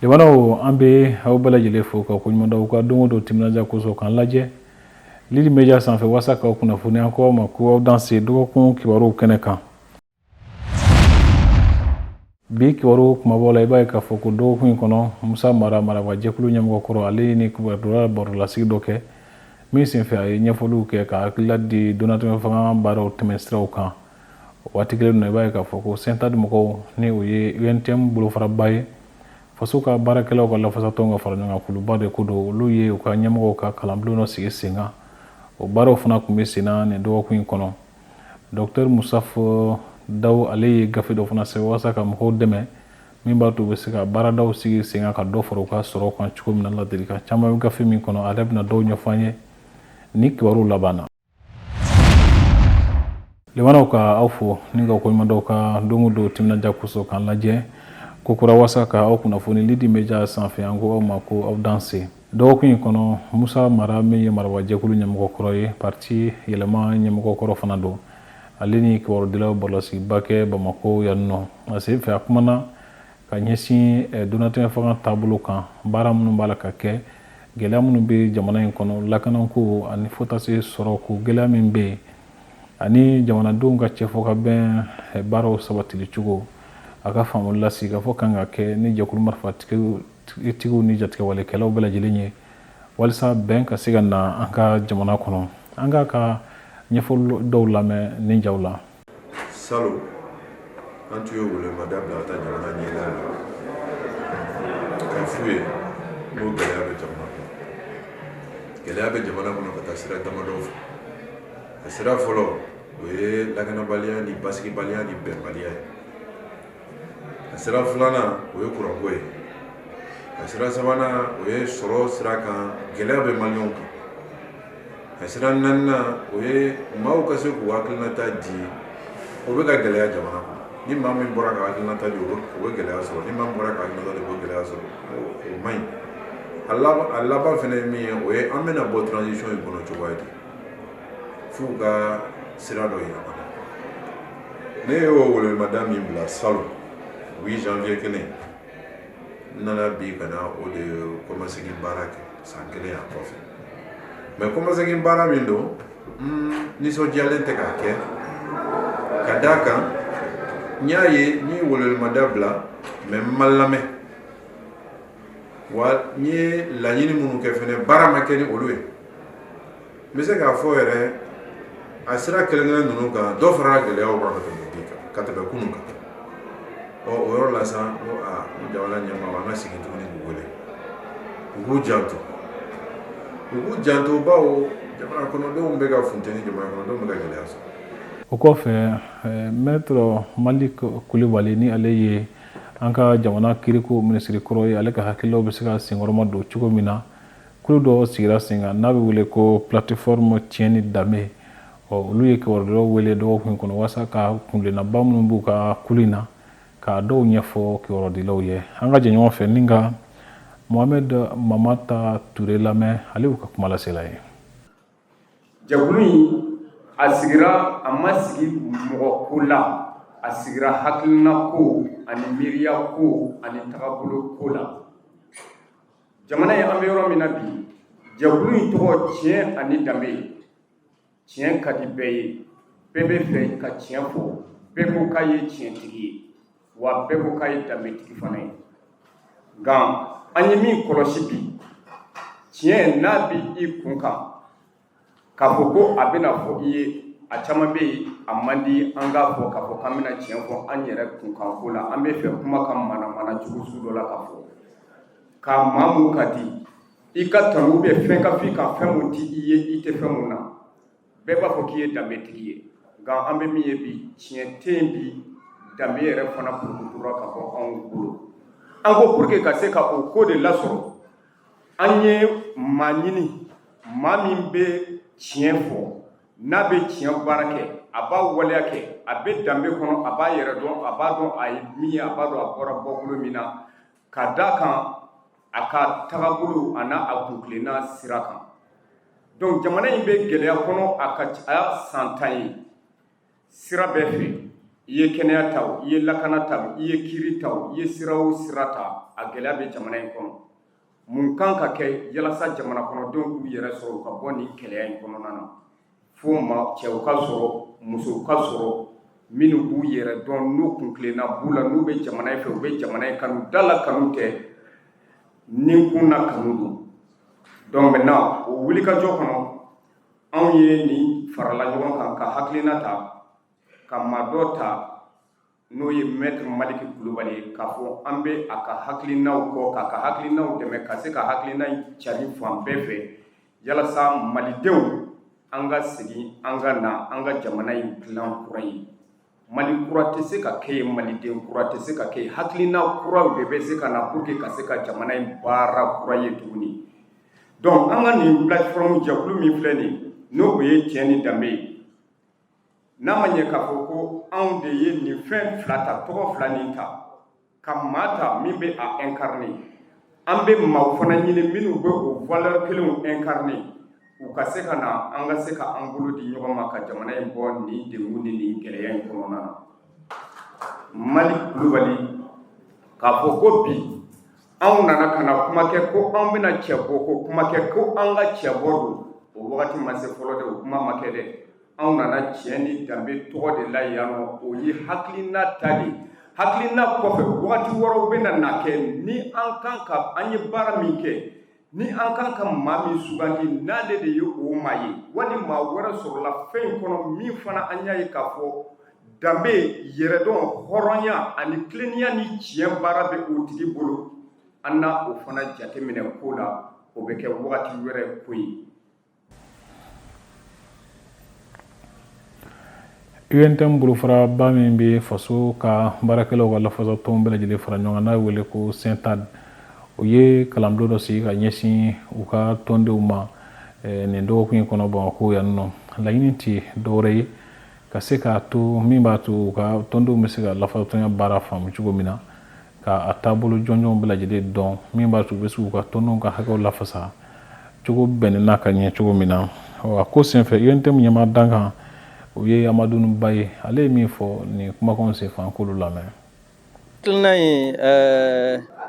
Limanaw, an bɛ aw bɛɛ lajɛlen fo ka koɲuman dɔn aw ka don o don timinandiya kosɔn k'an lajɛ Lidi Media sanfɛ walasa k'aw kunnafoni. An ko aw ma ko aw danse dɔgɔkun kibaruw kɛnɛ kan. Bi kibaru kumabaw la, i b'a ye k'a fɔ ko dɔgɔkun in kɔnɔ, Musa Mara, marabajɛkulu ɲɛmɔgɔ kɔrɔ, ale ni kibaruya barolasigi dɔ kɛ min senfɛ a ye ɲɛfɔliw kɛ ka hakilila di donnatɛmɛ fanga baaraw tɛmɛsiraw kan. O waati kelen na, i b'a ye k'a fɔ ko CNTAD mɔgɔw, ni o ye UNTM bolofaraba ye, faso ka baarakɛlaw ka lafasatɔn ka fara ɲɔgɔn kan kuluba de ko don, olu ye u ka ɲɛmɔgɔw ka kalanbulon dɔ sigi sen kan. O baaraw fana tun bɛ sen na nin dɔgɔkun in kɔnɔ. Docteur Musafo Daw, ale ye gafe dɔ fana sɛbɛn walasa ka mɔgɔw dɛmɛ min b'a to u bɛ se ka baaradaw sigi sen kan ka dɔ fara u ka sɔrɔ kan cogo min na. Ladilikan caman bɛ gafe min kɔnɔ, ale bɛna dɔw ɲɛfɔ an ye ni kibaruw laban na. Limanaw, ka aw fo ni ka koɲuman dɔw ka don o don timinandiya kosɔn k'an lajɛ ko kura walasa ka aw kunnafoni Lidi Media sanfɛ. An ko aw ma ko aw danse. Dɔgɔkun in kɔnɔ, Musa Mara, min ye marabajɛkulu ɲɛmɔgɔ kɔrɔ ye, parti Yɛlɛma ɲɛmɔgɔ kɔrɔ fana don, ale ni kibarudilaw barolasigiba kɛ Bamakɔ yan nɔ. A sen fɛ, a kumana ka ɲɛsin donnatɛmɛ fanga taabolo kan, baara minnu b'a la ka kɛ, gɛlɛya minnu bɛ jamana in kɔnɔ, lakanako ani fo taa se sɔrɔ ko gɛlɛya min bɛ yen, ani jamanadenw ka cɛfɔ ka bɛn baaraw sabatili cogo. A ka faamuli la, sigikafɔ kan ka kɛ ni jɛkulu marifatigiw ni jatigɛwalekɛlaw bɛɛ lajɛlen ye walisa bɛn ka se ka na an ka jamana kɔnɔ. An k'a ka ɲɛfɔli dɔw lamɛn nin jaw la. Salon, an tun ye welemada bila ka taa jamana ɲɛmaa la k'a f'u ye ko gɛlɛya bɛ jamana kɔnɔ. Gɛlɛya bɛ jamana kɔnɔ ka taa sira damadɔ fɛ. A sira fɔlɔ, o ye lakanabaliya ni basigibaliya ni bɛnbaliya ye. A sira filanan, o ye kuranko ye. A sira sabanan, o ye sɔrɔ sira kan, gɛlɛya bɛ maliyɛnw kan. A sira naaninan, o ye maaw ka se k'u hakilinata di, o bɛ ka gɛlɛya jamana kɔnɔ. Ni maa min bɔra ka hakilinata di, o bɛ gɛlɛya sɔrɔ. Ni maa min bɔra ka hakilinata di, o bɛ gɛlɛya sɔrɔ. O man ɲi. A laban fana ye min ye, o ye an bɛna bɔ transition in kɔnɔ cogoya di, f'u ka sira dɔ yira an na. Ne y'o welemada min bila salon 8 janvier kelen, n nana bi ka na o de kɔmasegin baara kɛ san kelen a kɔfɛ. Mais kɔmasegin baara min don, n nisɔndiyalen tɛ k'a kɛ, ka d'a kan n y'a ye n ye welemada bila, mais n ma lamɛn wa. N ye laɲini minnu kɛ fɛnɛ, baara ma kɛ ni olu ye. N bɛ se k'a fɔ yɛrɛ, a sira kelen kelen ninnu kan, dɔ farala gɛlɛyaw kan ka tɛmɛ bi kan, ka tɛmɛ kunun kan. Ɔ, o yɔrɔ la sa, n ko aa, n ko jamana ɲɛmaaw, an ka segin tuguni k'u wele, u k'u janto, u k'u janto, bawo jamana kɔnɔdenw bɛ ka funteni, jamana kɔnɔdenw bɛ ka gɛlɛya sɔrɔ. O kɔfɛ, maître Malik Kulibali, ni ale ye an ka jamana kiriko minisiri kɔrɔ ye, ale ka hakililaw bɛ se ka senkɔrɔma don cogo min na. Kulu dɔ sigira sen kan n'a bɛ wele ko Plateforme Tiɲɛ ni Danbe. Ɔ, olu ye kibarudilaw wele dɔgɔkun kɔnɔ walasa ka kuntilennaba minnu b'u ka kulu in na, k'a dɔw ɲɛfɔ kibarudilaw ye. An ka jɛ ɲɔgɔn fɛ ni ka Mohamed Mamata Ture lamɛn, ale y'u ka kumalasela ye. Jɛkulu in, a sigira, a ma sigi mɔgɔ ko la, a sigira hakilina ko ani miiriya ko ani tagabolo ko la. Jamana ye, an bɛ yɔrɔ min na bi, jɛkulu in tɔgɔ Tiɲɛ ani Danbe. Tiɲɛ ka di bɛɛ ye, bɛɛ bɛ fɛ ka tiɲɛ fɔ, bɛɛ ko k'a ye tiɲɛtigi ye, wa bɛɛ ko k'a ye danbetigi fana ye. Nka an ye min kɔlɔsi bi, tiɲɛ n'a bɛ i kun kan k'a fɔ ko a bɛna fɔ i ye, a caman bɛ yen, a man di an k'a fɔ k'a fɔ k'an bɛna tiɲɛ fɔ an yɛrɛ kunkan ko la. An bɛ fɛ kuma ka manamana cogo sugu dɔ la ka fɔ ka maa mun ka di i ka tanu bɛ fɛn ka f'i ka fɛn mun di i ye, i tɛ fɛn mun na, bɛɛ b'a fɔ k'i ye danbetigi ye. Nka an bɛ min ye bi, tiɲɛ tɛ yen bi, danbe yɛrɛ fana purukutura ka bɔ anw bolo. An ko pour que ka se ka o ko de lasɔrɔ, an ye maa ɲini, maa min bɛ tiɲɛ fɔ, n'a bɛ tiɲɛ baara kɛ, a b'a waleya kɛ, a bɛ danbe kɔnɔ, a b'a yɛrɛ dɔn, a b'a dɔn a ye min ye, a b'a dɔn a bɔra bɔkolo min na, ka d'a kan a ka tagabolo a n'a a kuntilenna sira kan. Donc jamana in bɛ gɛlɛya kɔnɔ, a ka a san 10 ye, sira bɛɛ fɛ. I ye kɛnɛya ta o, i ye lakana ta o, i ye kiiri ta o, i ye sira o sira ta, a gɛlɛya bɛ jamana in kɔnɔ. Mun kan ka kɛ yalasa jamana kɔnɔdenw k'u yɛrɛ sɔrɔ, u ka bɔ nin gɛlɛya in kɔnɔna na? Fo ma cɛw ka sɔrɔ, musow ka sɔrɔ, minnu b'u yɛrɛ dɔn, n'u kuntilenna b'u la, n'u bɛ jamana in fɛ, u bɛ jamana in kanu, da la kanu tɛ, ni kun na kanu don. Donc maintenant, o wulikajɔ kɔnɔ, anw ye nin farala ɲɔgɔn kan ka hakilina ta, ka maa dɔ ta, n'o ye Maître Maliki Kulubali ye, k'a fɔ an bɛ a ka hakilinaw kɔ, k'a ka hakilinaw dɛmɛ, ka se ka hakilina in cari fan bɛɛ fɛ, yalasa malidenw an ka segin, an ka na an ka jamana in dilan kura ye. Mali kura tɛ se ka kɛ yen, maliden kura tɛ se ka kɛ yen, hakilina kuraw de bɛ se ka na pour que ka se ka jamana in baara kura ye tuguni. Donc an ka nin plateforme jɛkulu min filɛ nin ye, n'o o ye tiɲɛ ni danbe ye, n'a ma ɲɛ k'a fɔ ko anw de ye nin fɛn fila ta, tɔgɔ fila nin ta, ka maa ta min bɛ a incarner, an bɛ maaw fana ɲini minnu bɛ o valeur kelenw incarner, u ka se ka na, an ka se ka an bolo di ɲɔgɔn ma ka jamana in bɔ nin degun ni nin gɛlɛya in kɔnɔna na. Mali Kulubali k'a fɔ ko bi anw nana ka na kuma kɛ ko anw bɛna cɛbɔ ko kuma kɛ, ko an ka cɛbɔ don, o wagati ma se fɔlɔ dɛ, o kuma ma kɛ dɛ. Anw nana tiɲɛ ni danbe tɔgɔ de la yan nɔ, o ye hakilina ta de ye. Hakilina kɔfɛ, wagati wɛrɛw bɛna na kɛ ni an kan ka, an ye baara min kɛ, ni an kan ka maa min sugandi, n'ale de ye o maa ye, wali maa wɛrɛ sɔrɔla fɛn in kɔnɔ min fana an y'a ye k'a fɔ danbe, yɛrɛdɔn, hɔrɔnya ani tilennenya ni tiɲɛ baara bɛ o tigi bolo, an na o fana jateminɛ ko la. O bɛ kɛ wagati wɛrɛ ko ye. UNTM bolofaraba min bɛ faso ka baarakɛlaw ka lafasatɔnw bɛɛ lajɛlen fara ɲɔgɔn kan, n'a wele ko CNTAD, o ye kalanbulon dɔ sigi ka ɲɛsin u ka tɔndenw ma nin dɔgɔkun in kɔnɔ Bamakɔ yan nɔ. Laɲini tɛ dɔwɛrɛ ye ka se k'a to min b'a to u ka tɔndenw bɛ se ka lafasatɔnya baara faamu cogo min na, ka a taabolo jɔnjɔnw bɛɛ lajɛlen dɔn, min b'a to u bɛ se k'u ka tɔndenw ka hakɛw lafasa cogo bɛnnen n'a ka ɲɛ cogo min na. A ko senfɛ, UNTM ɲɛmaa dankan, o ye Amadu Ba ye, ale ye min fɔ nin kumakanw senfɛ, an k'olu lamɛn. Hakilina in,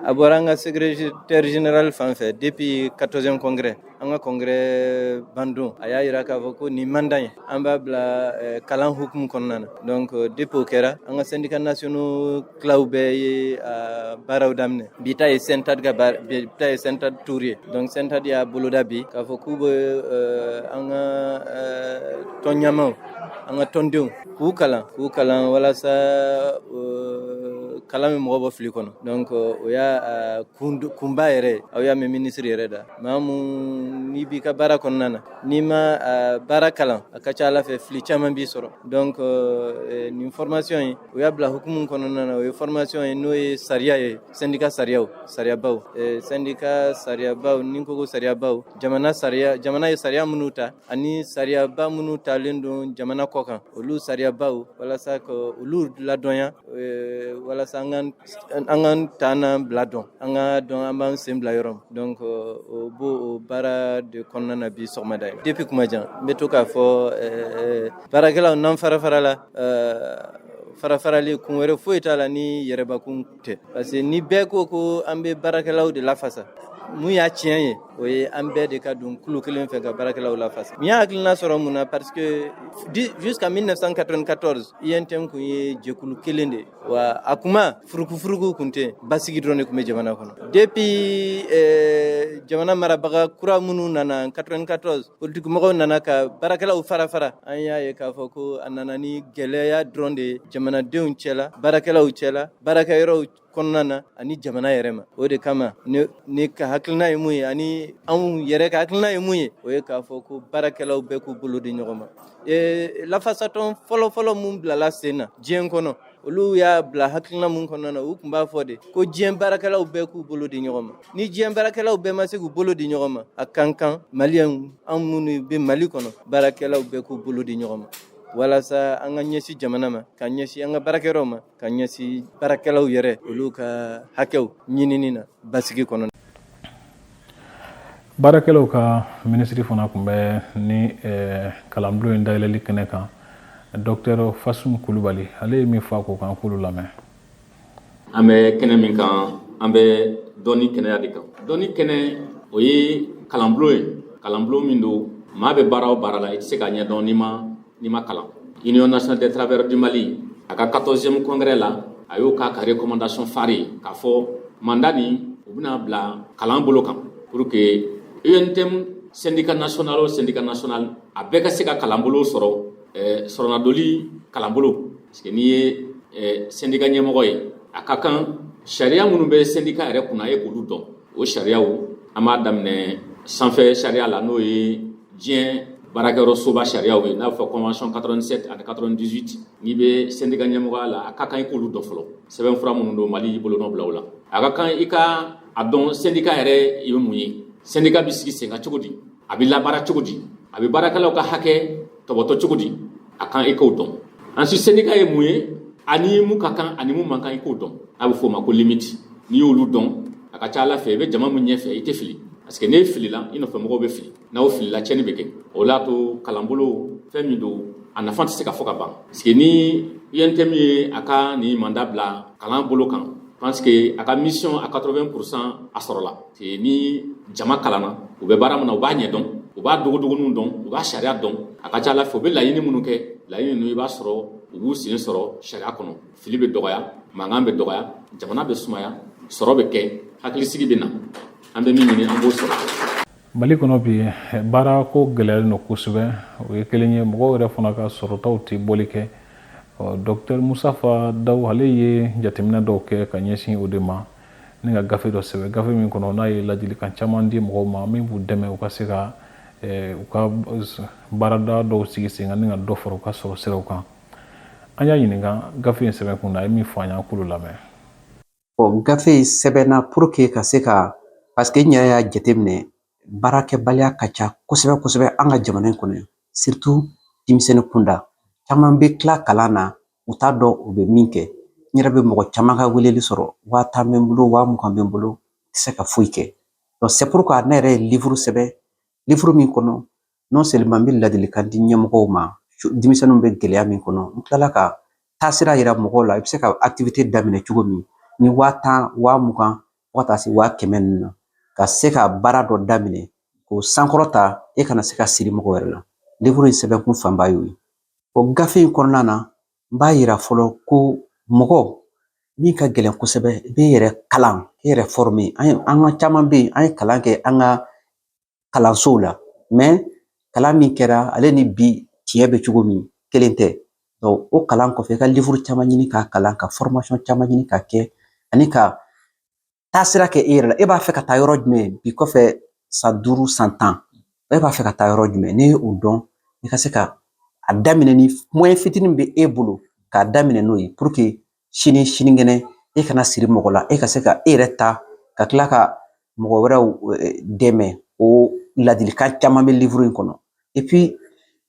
a bɔra an ka secrétaire général fan fɛ depuis 14e congrès. An ka congrès bandon, a y'a jira k'a fɔ ko nin mandat in, an b'a bila kalan hukumu kɔnɔna na. Donc depuis o kɛra, an ka syndicats nationaux kilaw bɛɛ ye baaraw daminɛ. Bi ta ye CNTAD ka baara, bi ta ye CNTAD tour ye. Donc CNTAD y'a boloda bi k'a fɔ k'u bɛ an ka tɔn ɲɛmaaw, an ka tɔndenw, k'u kalan walasa kalan bɛ mɔgɔ bɔ fili kɔnɔ. Donc o y'a kunba yɛrɛ. Aw y'a mɛn minisiri yɛrɛ da, maa mun n'i b'i ka baara kɔnɔna na, n'i ma baara kalan, a ka ca ala fɛ fili caman b'i sɔrɔ. Donc nin formation in, o y'a bila hukumu kɔnɔna na. O ye formation ye, n'o ye sariya ye, syndicat sariyaw, sariyabaw, syndicat sariyabaw. Ni ko ko sariyabaw, jamana sariya, jamana ye sariya minnu ta ani sariyaba minnu talen don jamana kɔ kan, olu sariyabaw, walasa ka olu ladɔnya, walasa an ka taa n'an bila dɔn, an ka dɔn an b'an sen bila yɔrɔ. Donc o b'o o baara de kɔnɔna na bi sɔgɔmada ye. Depuis kuma jan, n bɛ to k'a fɔ baarakɛlaw, n'an fara farala, fara farali kun wɛrɛ foyi t'a la ni yɛrɛbakun tɛ, parce que ni bɛɛ ko ko an bɛ baarakɛlaw de lafasa, mun y'a tiɲɛ ye? O ye an bɛɛ de ka don kulu kelen fɛ ka baarakɛlaw lafasa. N y'a hakilina sɔrɔ mun na? Parce que jusqu'à 1994, UNTM kun ye jɛkulu kelen de, wa a kuma furukufuruku kun tɛ, basigi dɔrɔn de tun bɛ jamana kɔnɔ. Depuis jamana marabaga kura minnu nana 94, politique mɔgɔw nana ka baarakɛlaw fara fara, an y'a ye k'a fɔ ko a nana ni gɛlɛya dɔrɔn de ye jamanadenw cɛla, baarakɛlaw cɛla, baarakɛyɔrɔw kɔnɔna na ani jamana yɛrɛ ma. O de kama ne ka hakilina ye mun ye, ani anw yɛrɛ ka hakilina ye mun ye, o ye k'a fɔ ko baarakɛlaw bɛɛ k'u bolo di ɲɔgɔn ma. Lafasatɔn fɔlɔfɔlɔ mun bilala sen na diɲɛ kɔnɔ, olu y'a bila hakilina mun kɔnɔna na, u tun b'a fɔ de ko diɲɛ baarakɛlaw bɛɛ k'u bolo di ɲɔgɔn ma. Ni diɲɛ baarakɛlaw bɛɛ ma se k'u bolo di ɲɔgɔn ma, a kan kan maliyɛnw, an minnu bɛ Mali kɔnɔ, baarakɛlaw bɛɛ k'u bolo di ɲɔgɔn ma, walasa an ka ɲɛsin jamana ma, ka ɲɛsin an ka baarakɛyɔrɔw ma, ka ɲɛsin baarakɛlaw yɛrɛ, olu ka hakɛw ɲinini na basigi kɔnɔ. Baarakɛlaw ka minisiri fana tun bɛ ni kalanbulon in dayɛlɛli kɛnɛ kan. Docteur Fasum Kulubali, ale ye min fɔ a ko kan, k'olu lamɛn. An bɛ kɛnɛ min kan, an bɛ dɔnni kɛnɛya de kan. Dɔnni kɛnɛ, o ye kalanbulon ye, kalanbulon min don maa bɛ baara o baara la, i tɛ se k'a ɲɛdɔn n'i ma kalan. Union nationale des travailleurs du Mali, a ka 14e congrès la, a y'o k'a ka recommandation phare ye k'a fɔ mandat nin, u bɛna bila kalan bolo kan pour que UNTM, syndicat national o syndicat national, a bɛɛ ka se ka kalanbolo sɔrɔ, sɔrɔnadoli kalanbolo, parce que n'i ye syndicat ɲɛmɔgɔ ye, a ka kan sariya minnu bɛ syndicat yɛrɛ kunna, e k'olu dɔn. O sariyaw, an b'a daminɛ sanfɛ sariya la, n'o ye diɲɛ baarakɛyɔrɔ soba sariyaw ye, n'a bɛ fɔ convention 87 ani 98. N'i bɛ syndicat ɲɛmɔgɔya la, a ka kan i k'olu dɔn fɔlɔ. Sɛbɛnfura minnu don, Mali y'i bolonɔ bila o la. A ka kan i ka a dɔn syndicat yɛrɛ ye mun ye, syndicat bɛ sigi sen kan cogo di, a bɛ labaara cogo di, a bɛ baarakɛlaw ka hakɛ tɔbɔtɔ cogo di, a kan i k'o dɔn. Ensuite, syndicat ye mun ye, ani mun ka kan ani mun man kan, i k'o dɔn. A bɛ f'o ma ko limite. N'i y'olu dɔn, a ka ca ala fɛ, i bɛ jama min ɲɛfɛ, i tɛ fili, parce que n'e filila, i nɔfɛ mɔgɔw bɛ fili. N'aw filila, tiɲɛni bɛ kɛ. O l'a to kalanbolo fɛn min don, a nafa tɛ se ka fɔ ka ban, parce que ni UNTM ye a ka nin mandat bila kalan bolo kan, pense que a ka mission à 80%, a sɔrɔla, parce que ni jama kalanna, u bɛ baara min na, u b'a ɲɛdɔn, u b'a dogodogoninw dɔn, u b'a sariya dɔn. A ka ca ala fɛ, u bɛ laɲini minnu kɛ, laɲini ninnu, i b'a sɔrɔ u b'u sen sɔrɔ sariya kɔnɔ. Fili bɛ dɔgɔya, mankan bɛ dɔgɔya, jamana bɛ sumaya, sɔrɔ bɛ kɛ, hakilisigi bɛ na. An bɛ min ɲini, an b'o sɔrɔ. Mali kɔnɔ bi, baara ko gɛlɛyalen don kosɛbɛ. O ye kelen ye, mɔgɔw yɛrɛ fana ka sɔrɔtaw tɛ bɔli kɛ. Docteur Musafa Daw, ale ye jateminɛ dɔw kɛ ka ɲɛsin o de ma ni ka gafe dɔ sɛbɛn, gafe min kɔnɔ n'a ye ladilikan caman di mɔgɔw ma min b'u dɛmɛ u ka se ka u ka baarada dɔw sigi sen kan ni ka dɔ fara u ka sɔrɔ siraw kan. An y'a ɲininka gafe in sɛbɛn kun na, a ye min fɔ an y'an k'olu lamɛn. Bon, gafe in sɛbɛnna pour que ka se ka, parce que n yɛrɛ y'a jateminɛ, baarakɛbaliya ka ca kosɛbɛ kosɛbɛ an ka jamana in kɔnɔ yan, surtout denmisɛnnin kunda. Caman bɛ tila kalan na, u t'a dɔn u bɛ min kɛ. N yɛrɛ bɛ mɔgɔ caman ka weleli sɔrɔ: 10,000 bɛ n bolo, 20,000 bɛ n bolo, n tɛ se ka foyi kɛ. Donc c'est pourquoi ne yɛrɛ ye livre sɛbɛn, livre min kɔnɔ, non seulement n bɛ ladilikan di ɲɛmɔgɔw ma denmisɛnninw bɛ gɛlɛya min kɔnɔ, n tilala ka taasira yira mɔgɔw la, i bɛ se ka activité daminɛ cogo min ni 10,000, 20,000, fo ka taa se 100,000 ninnu na, ka se ka baara dɔ daminɛ k'o sankɔrɔta, e kana se ka siri mɔgɔ wɛrɛ la. Livre in sɛbɛnkun fanba y'o ye. O gafe in kɔnɔna na, n b'a yira fɔlɔ ko mɔgɔ min ka gɛlɛn kosɛbɛ, i b'i yɛrɛ kalan, k'i yɛrɛ former. An ka caman bɛ yen, an ye kalan kɛ an ka kalansow la, mais kalan min kɛra, ale ni bi tiɲɛ bɛ cogo min, kelen tɛ. O kalan kɔfɛ, i ka livre caman ɲini k'a kalan, ka formation caman ɲini k'a kɛ, ani ka taasira kɛ e yɛrɛ la. E b'a fɛ ka taa yɔrɔ jumɛn bi kɔfɛ san 5, san 10? E b'a fɛ ka taa yɔrɔ jumɛn? N'i ye o dɔn, i ka se ka a daminɛ ni moyen fitinin bɛ e bolo, k'a daminɛ n'o ye, pour que sini sinikɛnɛ e kana siri mɔgɔ la, e ka se ka e yɛrɛ ta, ka tila ka mɔgɔ wɛrɛw dɛmɛ. O ladilikan caman bɛ livre in kɔnɔ. Et puis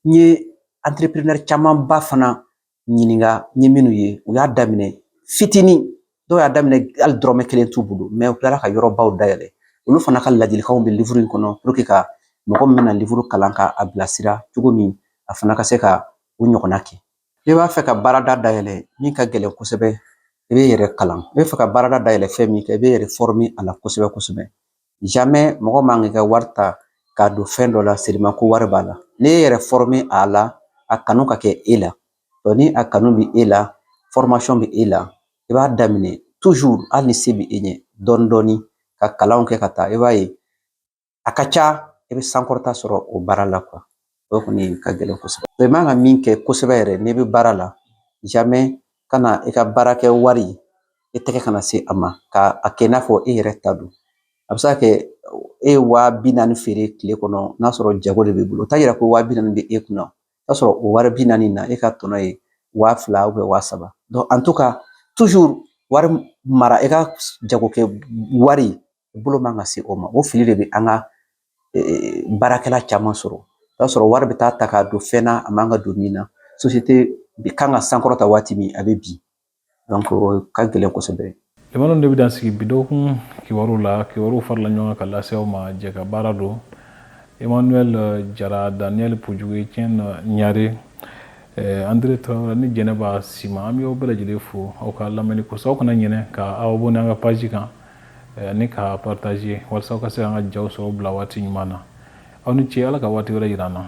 n ye entrepreneur camanba fana ɲininka, n ye minnu ye, u y'a daminɛ fitinin, dɔw y'a daminɛ hali dɔrɔmɛ kelen t'u bolo, mais u tilala ka yɔrɔbaw dayɛlɛ. Olu fana ka ladilikanw bɛ livre in kɔnɔ, pour que ka mɔgɔ min bɛna livre kalan, ka a bilasira cogo min, a fana ka se ka o ɲɔgɔnna kɛ. N'i b'a fɛ ka baarada dayɛlɛ, min ka gɛlɛn kosɛbɛ, i b'i yɛrɛ kalan. I bɛ fɛ ka baarada dayɛlɛ fɛn min kɛ, i b'i yɛrɛ former a la kosɛbɛ kosɛbɛ. Jamais mɔgɔ man k'i ka wari ta k'a don fɛn dɔ la seulement ko wari b'a la. N'i y'i yɛrɛ former a la, a kanu ka kɛ e la. Ni a kanu bɛ e la, formation bɛ e la, i b'a daminɛ toujours, hali ni se bɛ e ɲɛ, dɔɔni dɔɔni, ka kalanw kɛ ka taa, i b'a ye a ka ca, i bɛ sankɔrɔta sɔrɔ o baara la. O kɔni ka gɛlɛn kosɛbɛ. I man ka min kɛ kosɛbɛ yɛrɛ n'i bɛ baara la, jamais kana i ka baarakɛ wari, i tɛgɛ kana se a ma ka a kɛ i n'a fɔ e yɛrɛ ta don. A bɛ se ka kɛ e ye 40,000 feere tile kɔnɔ, n'a sɔrɔ jago de b'i bolo, o t'a yira ko 40,000 bɛ e kunna. O t'a sɔrɔ o wari 40 in na, e ka tɔnɔ ye 2,000, 3,000. Donc en tout cas, toujours wari mara, i ka jago kɛ wari bolo man ka se o ma. O fili de bɛ an ka baarakɛla caman sɔrɔ. O b'a sɔrɔ wari bɛ taa ta k'a don fɛn na a man ka don min na. Société kan ka sankɔrɔta waati min, a bɛ bin. Donc o ka gɛlɛn kosɛbɛ. Limanaw de bɛ dan sigi bi dɔgɔkun kibaru la. Kibaru farala ɲɔgɔn kan ka lase aw ma. Jɛ ka baara don, Emmanuel Jara, Daniel Pujugu, Etienne Ɲare. Andre Traoré ni Jɛnɛba Sima, an bɛ aw bɛɛ lajɛlen fo aw ka lamɛnni kosɔn. Aw kana ɲinɛ ka aw abonné an ka page kan ani ka partager walasa aw ka se an ka jaw sɔrɔ bila waati ɲuman na. Aw ni ce, Ala ka waati wɛrɛ yira an na.